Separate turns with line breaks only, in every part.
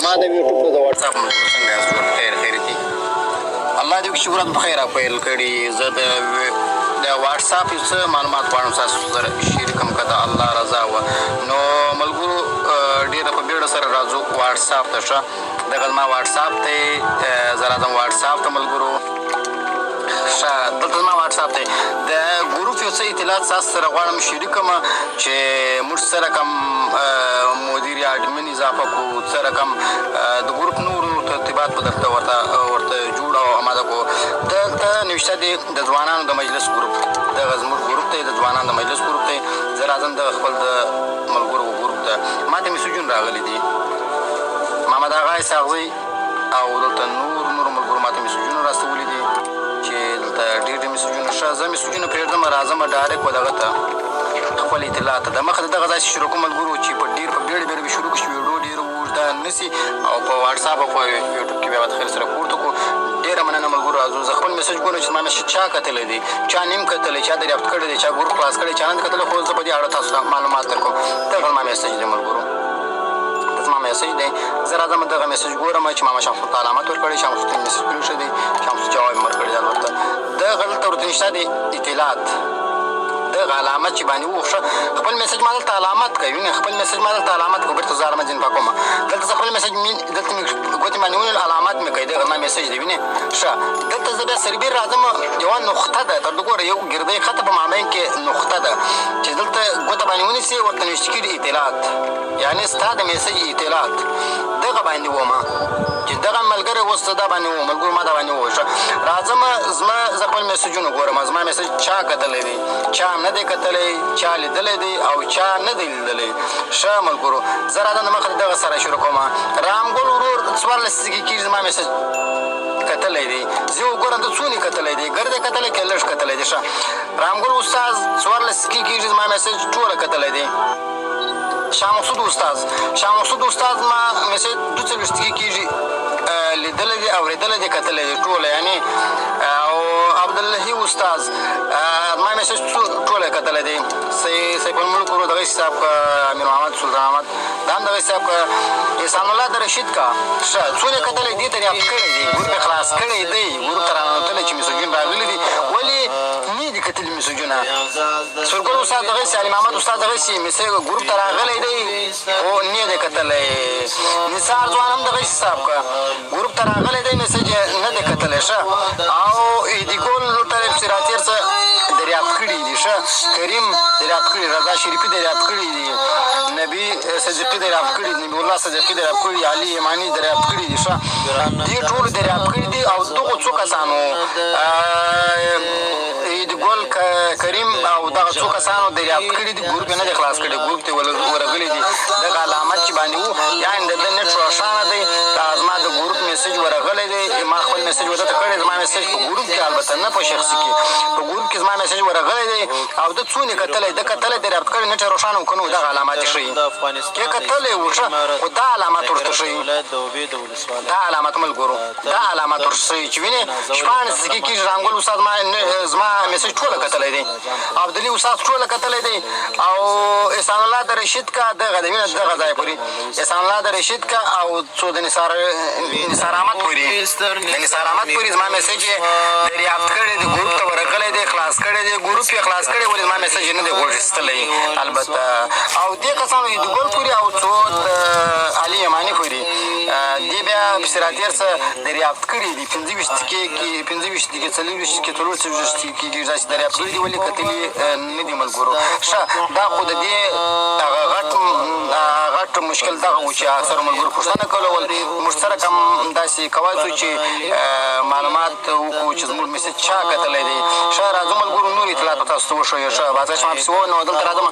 زما د یوټیوب د واتساپ ملګرو څنګه یاست؟ ټول خیر خیر دي. الله دې وکړي چې ورځ په خیر پیل کړي. زه د واتساپ یو څه معلومات غواړم تاسو سره شریک کم که د الله رضا وه. نو ملګرو، ډېره په بیړه سره راځو واتساپ ته. ښه، دغه زما واتساپ دی. زه راځم واتساپ ته ملګرو. ښه، دلته زما واتساپ دی. د ګروپ یو څه اطلاعات تاسو سره غواړم شریک کړم چې موږ څه رقم مدیر یا اډمن اضافه کو، څه رقم د ګروپ نور نور ترتیبات به درته ورته جوړ او اماده کو. دلته نوشته دی د ځوانانو د مجلس ګروپ. دغه زموږ ګروپ دی، د ځوانانو د مجلس ګروپ دی. زه راځم دغه خپل د ملګرو ګروپ ته. ماته میسجونه راغلي دي، محمد آغا اسحاقزی او دلته نور نور ملګرو ماته میسجونه راستولي دي چې دلته ډېر ډېر میسجونه. ښه، زه میسجونه پرېږدم، راځم direct ودغه ته، خپل اطلاع ته. د مخه د دغه ځای شروع کوم ملګرو چې په ډېر په بیړه بیړه به شروع کړو چې ویډیو ډېره اوږده نه سي او په واتساپ او په یوټیوب کې بیا به خیر سره پورته کړو. ډېره مننه ملګرو. راځو، زه خپل میسج ګورم چې زما میسج چا کتلی دی، چا نیم کتلی، چا دریافت کړی دی، چا ګروپ خلاص کړی، چا نه کتلی. خو زه په دې اړه تاسو ته معلومات درکوم. دغه زما میسج دی ملګرو، زما میسج دی. زه راځم دغه میسج ګورم چې ما شخص ته علامت ورکړی، شخص ته میسج پرېښی دی، شخص جواب یې ورکړی دی. البته دغه دلته ورته نشته دی اطلاعات، دغه علامت چې باندې وښه خپل میسج ما دلته علامت کوي. وینې، خپل میسج ما دلته علامت کوي. بیرته زه علامت ځینې پاکوم. دلته زه خپل میسج مين دلته مې ګوتې باندې ونیول، علامت مې کوي. دغه زما میسج دی، وینې. ښه، دلته زه بیا سربیر راځم. یوه نقطه ده تر ګوره، یو ګردی خط په مابین کې نقطه ده چې دلته ګوته باندې ونیسي، ورته نوشته کېږي اطلاعات، یعنې ستا د میسج اطلاعات. دغه باندې ومه چې دغه ملګری اوس دا باندې و ملګرو ما دا باندې و. ښه، راځم زما، زه خپل میسجونه ګورم. زما میسج چا کتلی دی، چا نه دی کتلی، چا لیدلی دی او چا نه دی لیدلی. ښه ملګرو، زه راځم د مخه دغه سره شروع کوم. رامګل ورور 14 دقیقې کېږي زما میسج کتلی دی. زه وګورم د څونې کتلی دی، ګرده کتلی که لږ کتلی دی. ښه، رامګل استاد 14 دقیقې کېږي زما میسج ټوله کتلی دی. شاه مقصود استاد، شاه مقصود استاد ما میسج 42 دقیقې کېږي لیدلی دی، اورېدلی دی، کتلی دی ټوله یعنی. او عبداللهي استاد ما میسج ټوله کتلی دی. سیف الملک ورور دغه حساب کا، امیر محمد سلطان احمد دا هم دغه حساب کا، احسان الله د رشید کا. ښه، څونه کتلی دی، دریافت کړی دی، ګروپ یې خلاص کړی دی، ګروپ ته راننوتلی چې میسجونه راغلي دي، ولې نه دي کتلي میسجونه؟ سرګل استاد دغسې، علي محمد استاد دغسې میسج ګروپ ته راغلی دی خو نه دی کتلی. نثار ځوان هم دغسې حساب کا، ګروپ ته راغلی دی، میسج یې نه دی کتلی. ښه، او ایدي ګل طرف چې راتېر څه دریافت کړي دي. ښه، کریم دریافت کړي، رضا شریفي دریافت کړي دي، نبي صدیقي دریافت کړي دي، نبي الله صدیقي دریافت کړي، علي ایماني دریافت کړي دي. ښه، دې ټولو دریافت کړي دي. او دغو څو کسانو، عید ګل، کریم او دغه څو کسانو دریافت کړي دي، ګروپ یې نه دی خلاص کړی، ګروپ ته ورغلي دي. دغه علامت چې باندې وو، یعنې د ده نېټ روښانه دی. دا زما د ګروپ میسج ورغلی دی، ما خپل میسج ورته کړی. زما میسج په ګروپ کې، البته نه په شخصي کې، په ګروپ کې زما میسج ورغلی دی او ده څونې کتلی، ده کتلی، دریافت کړی، نېټ یې روښانه و که نه، دغه علامت یې ښیي کې کتلی و. ښه، خو دا علامت ورته ښیي، دا علامت ملګرو، دا علامت ورته ښیي چې وینې 16 دقیقې کېږي. رامګل استاد ما زما میسج ټوله کتلی دی، عبدالي استاد ټوله کتلی دی او احسان الله د رشید کا دغه دی، وینه دغه ځای پورې احسان الله د رشید کا او څو د نثار احمد پورې، د نثار احمد پورې زما میسج یې دریافت کړی دی، ګروپ ته ورغلی دی، خلاص کړی دی، ګروپ یې خلاص کړی، ولې زما میسج یې نه دی غوښتلی البته. او دې کسانو عیدګل پورې او څو د علي یماني پورې دې بیا پسې راتېر څه دریافت کړي دي. 25 دقیقې کې، 25 دقیقې، 24 دقیقې، 24 دقیقې کېږي داسې دریافت کړي دي، ولې کتلي نه دي ملګرو. ښه، دا خو د دې هغه غټ غټ مشکل دغه و چې اکثرو ملګرو پوښتنه کوله ول موږ څه رقم داسې کوای شو چې معلومات وکړو چې زموږ میسج چا کتلی دی. ښه، راځو ملګرو، نور اطلاعات به تاسو ته وښیو. ښه، بازار چې ما پسې و نو دلته راځم.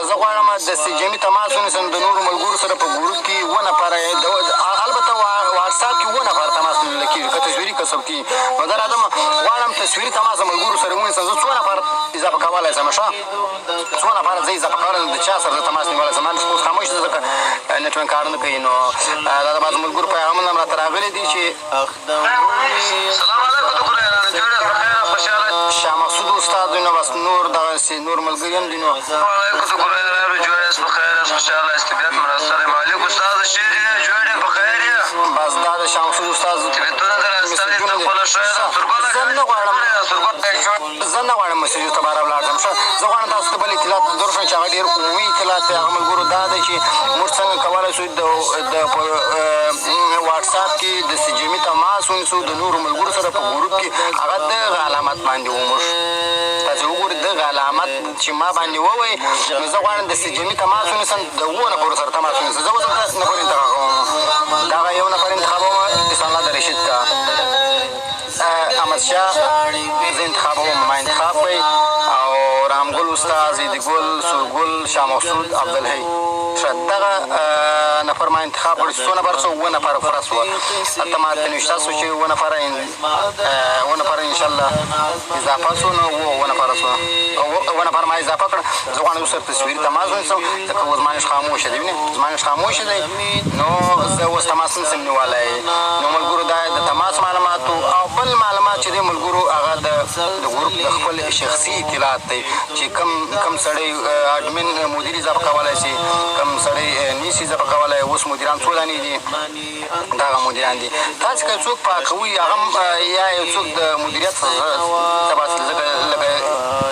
زه غواړم د سجمي تماس ونیسم د نورو ملګرو سره په ګروپ کې اووه نفره، البته واتساپ کې اووه نفره تماس نیول کېږي، که تصویري که صوتي. نو زه راځم، غواړم تصویري تماس د ملګرو سره ونیسم. زه څو نفر اضافه کولی شم؟ ښه، څو نفره زه اضافه کولی شم؟ د چا سره زه تماس نیولی شم؟ ما اوس خاموش دی ځکه نېټ مې کار نه کوي. نو دا د بعضو ملګرو پیغامونه هم راته راغلي دي چې
سلام علیکم دکور یارانو، جوړ یاست؟ بخیر او خوشحاله؟
شاه مقصود استاد نو بس نور دغسې نور ملګري هم دي نو
سلام علیکم دکور یارانو، جوړ یاست؟ بخیر یاست؟ خوشحاله یاست؟ طبیعت مو السلام علیکم استاد شیر جوړ یې؟ بخیر.
زه غواړم تاسو ته بل اطلاعات درکړم چې هغه ډېر عمومي اطلاعات دی. هغه ملګرو دا دی چې موږ څنګه کولای شو د د په واتساپ کې د سجمي تماس ونیسو د نورو ملګرو سره په ګروپ کې. هغه دغه علامت باندې وموږ، تاسو وګورئ دغه علامت چې ما باندې ووایي، نو زه غواړم د سجمي تماس ونیسم، د اوو نفرو سره تماس ونیسم. زه اوس دلته نفر انتخابوم، دغه یو نفر انتخابوم، احسان الله د رشید کا احمد شاه زه انتخابوم، ما انتخاب کړئ، او رامګل استاد، عیدګل، سورګل، شاه مقصود، عبدالحی. ښه، دغه نفر ما انتخاب کړ. څو نفر څو؟ اووه نفره پوره سوه. هلته ما ته نوشته سو چې اووه نفره، اووه نفره انشاءالله اضافه سو. نو اووه نفره سو، اووه نفر ما اضافه کړ. زه غواړم اوس سره تصویري تماس ونیسم، ځکه اوس زما نش خاموشه دی، وینې زما نش خاموشه دی، نو زه اوس تماس نشم نیولی. نو ملګرو دا د تماس معلوماتو او بل معلومات چې دی ملګرو، هغه د ګروپ د خپل شخصي اطلاعات دی چې کم کم سړی اډمن مدیر اضافه کولای شي، کم سړی نیس اضافه کولای. اوس مدیران څو دانې دي؟ دغه مدیران دي. تاسو که څوک پاکوي هغه یا یو څوک د مدیریت څخه باسي، ځکه لکه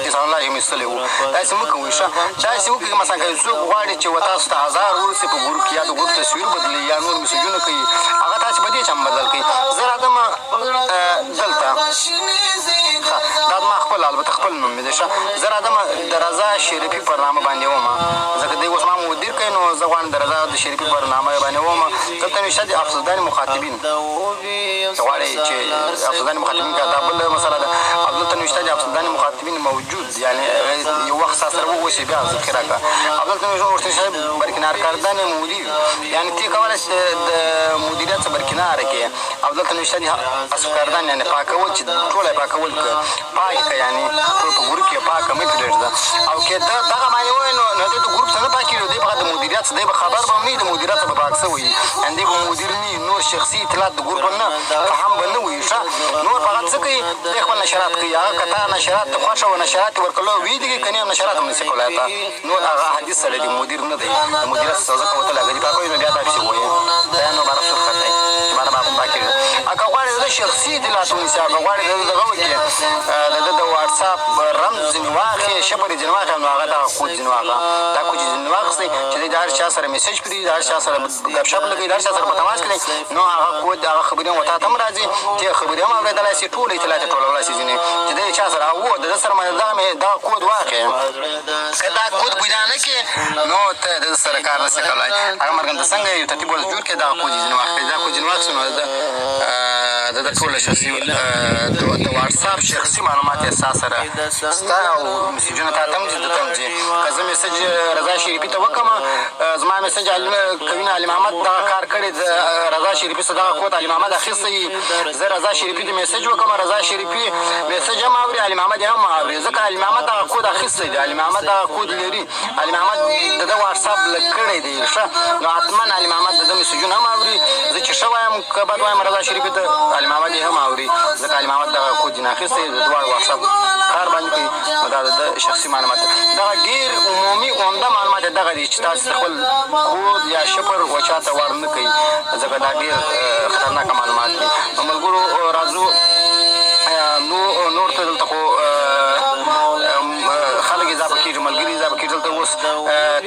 احسان الله یې مستلی وو، داسې مه کوئ. ښه، داسې وکړئ، مثلا که څوک غواړي چې و تاسو ته ازار ورسي په ګروپ کې، یا د ګروپ تصویر بدلي یا نور میسجونه کوي، هغه تاسو به دې چم بدل کړئ. زه راځم دلته. ښه، دا زما خپل البته خپل نوم مې دی. ښه، زه راځم د رضا شریفي پر نامه باندې وم، ځکه دی اوس ما مدیر کوي، نو زه غواړم د رضا د شریفي پر نامه باندې وم. دلته نوشته دي افزودن مخاطبین، غواړي چې افزودن مخاطبین کا، دا بل مسله ده. او دلته نوشته دي افزودن مخاطبین موجود، یعنی یو وخت سره ووسی بیا ذخیره کا. او دلته نوشته ورته شی برکنار کردن مدیر، یعنی تی کولای شي د مدیریت څخه برکنار کې. او دلته نوشته دي حذف کردن، یعنی پاکول، چې ټوله پاکول که پاک که، یعنی ټول په ګروپ کې پاک مې پرېږده. او که دا دغه معنی وای نو نو د ګروپ څخه نه پاکېږي، دی فقط د مدیریت څخه دی به خبر به نه، د مدیریت څخه به پاک سوی، یعنی دی به مدیر نه، نور شخصي اطلاعات د ګروپ نه فهم به نه وي. ښه، نور فقط څه کوي؟ دی خپل نشرات کوي. هغه که تا نشرات ته خوښه وه نشرات یې ورکړل وي دي، که نه نشرات هم نشي کولای تا. نور هغه حدیث سړی دی، مدیر نه دی، د مدیریت څخه ځکه وتلی. هغه دې پاکوي نو بیا دا پسې وایي، دا نو باره سرخت دی چې باره پاکېږي. که غواړي د شخصي اطلاعات ونیسي، که غواړي د دغه وکړي، د ده د واتساپ رمز ځینې واخلي، شفر یې ځینې واخلي، نو هغه دغه کوډ ځینې واخله. دا کوډ چې ځینې واخیستی چې دی د هر چا سره میسج پرېږدي، د هر چا سره ګپ شپ لګوي، د هر چا سره په تماس کې دی، نو هغه کوډ هغه خبرې هم تا ته هم راځي، ته خبرې هم اورېدلی شي، ټول اطلاعات یې ټولولای شي ځینې چې دی چا سره. او د ده سره دغه مې دغه کوډ واخلي، که دا کوډ پیدا نه کړې نو ته د ده سره کار نه شې کولای. هغه مرګم ته څنګه یو ترتیب ورته جوړ کړې، دغه کوډ یې ځینې واخلي. دا کوډ ځینې واخیست نو د ده ټوله شخصي د واتساپ شخصي معلومات یې ستا سره سته او میسجونه تا ته هم ځي، ده ته هم ځي. که زه میسج رضا شریفي ته وکړم، زما میسج کوي نه. علي محمد دغه کار کړی، د رضا شریفي څخه دغه کوډ علي محمد اخیستی. زه رضا شریفي ته میسج وکړم، رضا شریفي میسج هم اوري، علي محمد یې هم اوري، ځکه علي محمد دغه کوډ اخیستی دی، علي محمد دغه کوډ لري، علي محمد د ده واتساپ لږ کړی دی. ښه، نو حتما علي محمد د ده میسجونه هم اوري. زه چې ښه وایم که بد وایم رضا شریفي ته، علي محمد یې هم اوري، ځکه علي محمد دغه کوډ ځینې اخیستی، د دواړو واتساپ کار باندې کوي. نو دا د ده شخصي معلومات، دغه ډېر عمومي عمده معلومات دغه دي چې تاسو خپل کوډ یا شفر و چا ته ور نه کوي، ځکه دا ډېر خطرناک معلومات دي. نو ملګرو راځو نور ته. دلته خو خلک اضافه کېږي، ملګري اضافه کېږي. دلته اوس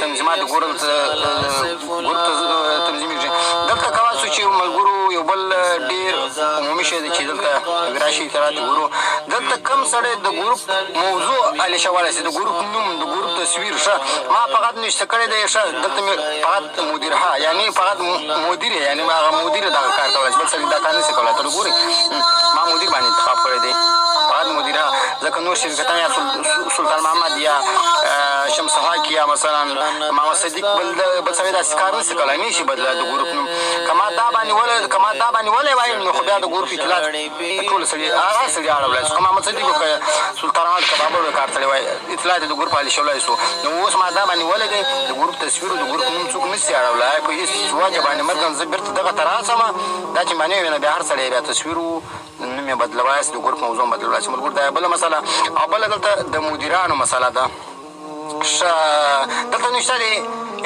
تنظیمات ګورل ګروپ ته تنظیمېږي. دلته کولای شو چې ملګرو یو بل ډېر عمومي شی دی چې دلته راشي اطلاعات ګورو. دلته کم سړی د ګروپ موضوع علی شوالای شي، د ګروپ نوم، د ګروپ تصویر. ښه، ما فقط نشته کړی دی. ښه، دلته مې فقط مدیر ها، یعنی فقط مدیر، یعنی هغه مدیر دغه کار کولای شي، بل سړی دا کار نشي کولای. ته ګورئ، ما مدیر باندې انتخاب کړی دی، فقط مدیر ها، ځکه نور شرکتان یا سلطان محمد یا شمس حق یا مثلا محمد صدیق بل بل سړی داسې کار نشي کولای، نشي بدلای د ګروپ نوم. که ما دا باندې ولې، که ما دا باندې ولې وایم، نو خو بیا د ګروپ اطلاعات ټول سړي هغه سړي اړولای شو. که محمد صدیق که سلطان محمد که بابر کار سړی وای، اطلاعات د ګروپ عالي شولای شو. نو اوس ما دا باندې ولې دی، د ګروپ تصویر او د ګروپ نوم څوک نشي اړولای په هیڅ وجه باندې. مرګم زه بېرته دغه ته راسم، دا چې معنی وي، نو بیا هر سړی بیا تصویر نوم یې بدلولای شي، د ګروپ موضوع هم بدلولای شي. ملګرو دا بله مسله او بله دلته د مدیرانو مسله ده. ښه، دلته نوشته دی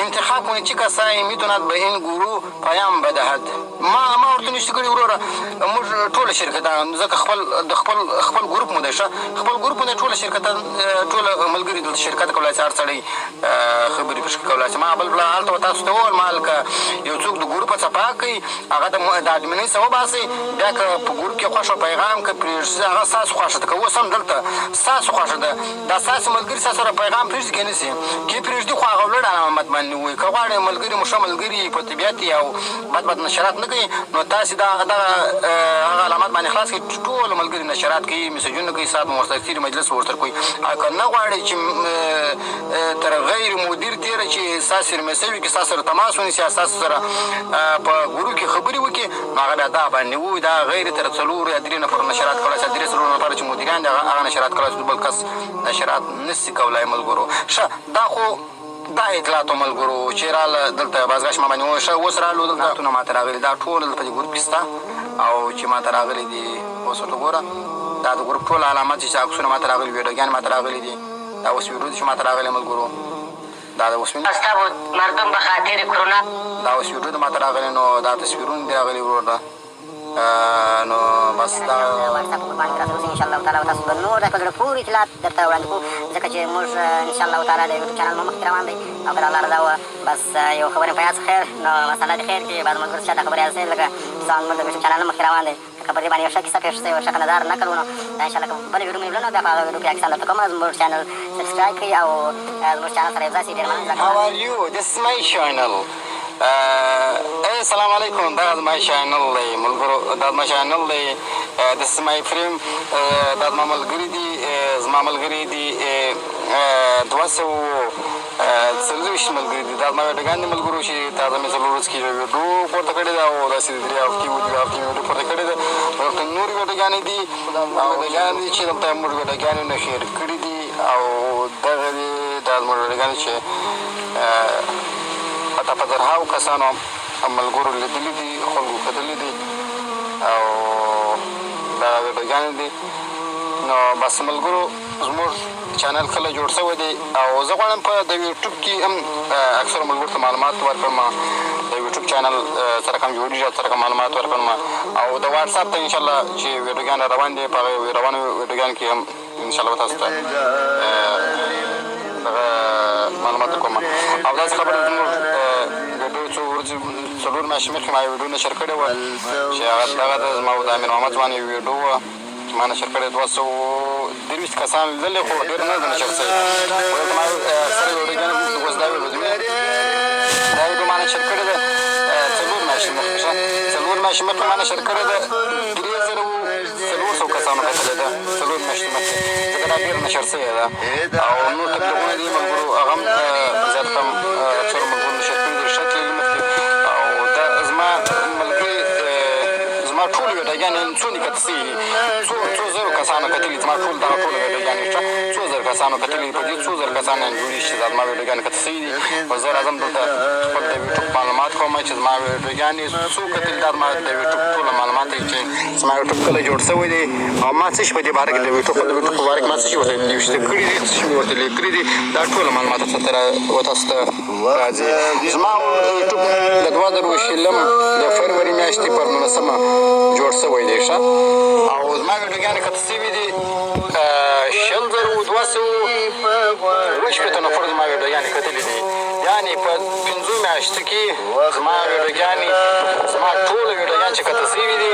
انتخاب کنید چه کسایی میتوند به این گروه پیام بدهد. ما ورته نشي کړي وروره. موږ ټول شرکتان ځکه خپل د خپل خپل ګروپ مو دی، ښه خپل ګروپ مو دی، ټول شرکتان ټول ملګري دلته شرکت کولای شي، هر سړی خبرې پکښې کولای شي. ما بل پلا هلته تاسو ته وویل، ما که یو څوک د ګروپه څپا کوي هغه د اډمینۍ څخه وباسئ، بیا که په ګروپ کې خوښه پیغام که پرېږدي هغه ستاسو خوښه ده، که اوس هم دلته ستاسو خوښه ده، دا ستاسو ملګري ستاسو سره پیغام پرېږدي که نه سي که یې پرېږدي خو هغه لوړ علامت باندې ووایي. که غواړئ ملګري مو ښه ملګري په طبیعت او بد بد نشرات نه کوي نو تاسې دا دغه هغه علامت باندې خلاص کړئ چې ټول ملګري نشرات کوي، مسیجونه کوي، ساعت مو ورسره تېري مجلس ورسره کوي. او که نه غواړئ چې تر غیر مدیر تېره چې ستاسو سره میسج وکړي، ستاسو سره تماس ونیسي یا ستاسو سره په ګروپ کې خبرې وکړي نو هغه بیا دا باندې ووایي، دا غیر تر څلورو یا درې نفرو نشرات کولای شي، درې څلورو نفرو چې مدیران دي هغه نشرات کولای شي، بل کس نشرات نه شي کولای ملګرو. ښه دا خو دا اطلاعاتو ملګرو چې راله دلته بازګشت ما باندې وویل. ښه اوس رالو دلته اطلاعاتونه ماته راغلي، دا ټول دلته په دې ګروپ کې شته او چې ماته راغلي دي اوس ورته ګوره، دا د ګروپ ټول علامت چې عکسونه ماته راغلي، ویډیوګانې ماته راغلي دي، دا اوس ویډیو چې ماته راغلي ملګرو، دا د اوس
مردم به خاطر کرونا
دا اوس ویډیو د ماته راغلي، نو دا تصویرونه دي راغلي ورور ده. نو بس دا
واتساپ ګروپ باندې راته اوسئ ان شاء الله تعالی، تاسو به نور د په زړه پورې اطلاعات درته وړاندې کوو، ځکه چې موږ ان شاء الله تعالی د یوټیوب چینل مو مخکې روان دی او که د الله رضا وه بس یو خبرې په یاد خیر نو مسله د خیر کې بعض ملګرو چې دا خبرې یاد لکه ځان موږ د یوټیوب چینل مخکې روان دی، که په دې باندې یو ښه کیسه پېښ شوې یو ښه نظر نقل و نو دا ان شاء الله که بله ویډیو مې ولیدله نو بیا په هغه ویډیو کې اکثر درته کوم. زموږ چینل سبسکرایب کړئ او زموږ چینل سره یو ځای شئ. ډېر مننه.
How are you? This is my channel. السلام علیکم، دا زما چینل دی ملګرو، دا زما چینل دی. This is my friend. دا زما ملګري دي، زما ملګري دي 224 ملګري دي. دا زما ویډیوګان دي ملګرو چې تازه مې څلور ورځې کېږي ویډیو پورته کړې ده او داسې درې هفتې و دوې هفتې مې ویډیو پورته کړې ده. دلته نور ویډیوګانې دي او ویډیوګانې دي چې دلته موږ ویډیوګانې نه شیر کړي دي او دغه دي دا زموږ ویډیوګانې چې حتی په زرهاو کسانو ملګرو لیدلي دي، خلکو کتلي دي او دغه ویډیوګانې دي. نو بس ملګرو زموږ چینل کله جوړ شوی دی او زه غواړم په د یوټیوب کې هم اکثرو ملګرو ته معلومات ورکړم، د یوټیوب چینل څه رقم جوړېږي، څه رقم معلومات ورکړم او د واتساپ ته انشاءالله چې ویډیوګان روان دي په هغه روانو ویډیوګانو کې هم انشاءالله تاسو ته دغه معلومات کوم. او داسې خبره زموږ ویډیو څو ورځې څلور میاشتې مخکې ما یو ویډیو نشر کړې وه چې هغه دغه د زما د امیر محمد ځوان یو ویډیو وه چې ما نشر کړې، 223 کسان لیدلې خو ډېر نه ده نشر شوې. خو دلته ما اکثره ویډیوګانې اوس دا ویډیو دا ویډیو ما نشر کړې ده څلور میاشتې مخکې، ښه څلور میاشتې مخکې ما نشر کړې ده، 3400 کسانو کتلې ده څلور میاشتې مخکې، ځکه دا ډېره نشر شوې ده. او نور تبلیغونه دي ملګرو هغه هم زیات کم اکثرو ملګرو نشر کړي دي، ښه تللي مخکې. او دا زما ملګري زما ټول ویډیوګانې څونې کتل شوي دي، څو څو زرو کسانو کتلي زما ټول دغه ټول ویډیوګانې، ښه څو زر کسانو کتلي، په دې څو زر کسانو جوړېږي چې زما ویډیوګانې کتل شوي دي. او زه راځم دلته خپل د یوټیوب معلومات کوم چې زما ویډیوګانې څو کتلي، دا زما د یوټیوب ټوله معلومات دی چې زما یوټیوب کله جوړ شوی دی او ما څه شي په دې باره کې د یوټیوب په باره کې ما څه شي ورته نوشته کړي دي، څه شي مې ورته لیکلي دي، دا ټوله معلومات تاسو ته راځي. زما یوټیوب د 2020 د فروري میاشتې پر 19 جوړ شوی دی، ښه. او زما ویډیوګانې کتل شوي دي 20,260 نفرو زما ویډیوګانې کتلي دي، یعنې په پنځو میاشتو کې زما ویډیوګانې زما ټوله ویډیوګانې چې کتل شوي دي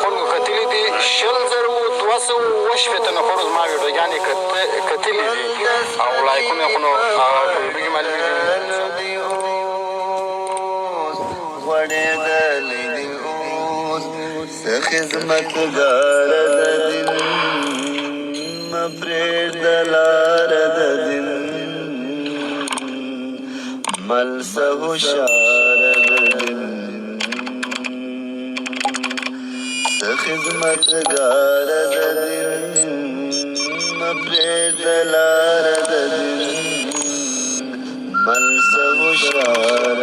خلکو کتلي دي 20,260 نفرو زما ویډیوګانې کتلي دي او لایکونه خو نو هغه په ویډیو کې معلومېږي.
خدمتګار د دین مه پرېږده لاره د دین، مل سه هوښیار د دین، څه خدمتګار د دین مه پرېږده لاره د دین، مل سه هوښیار د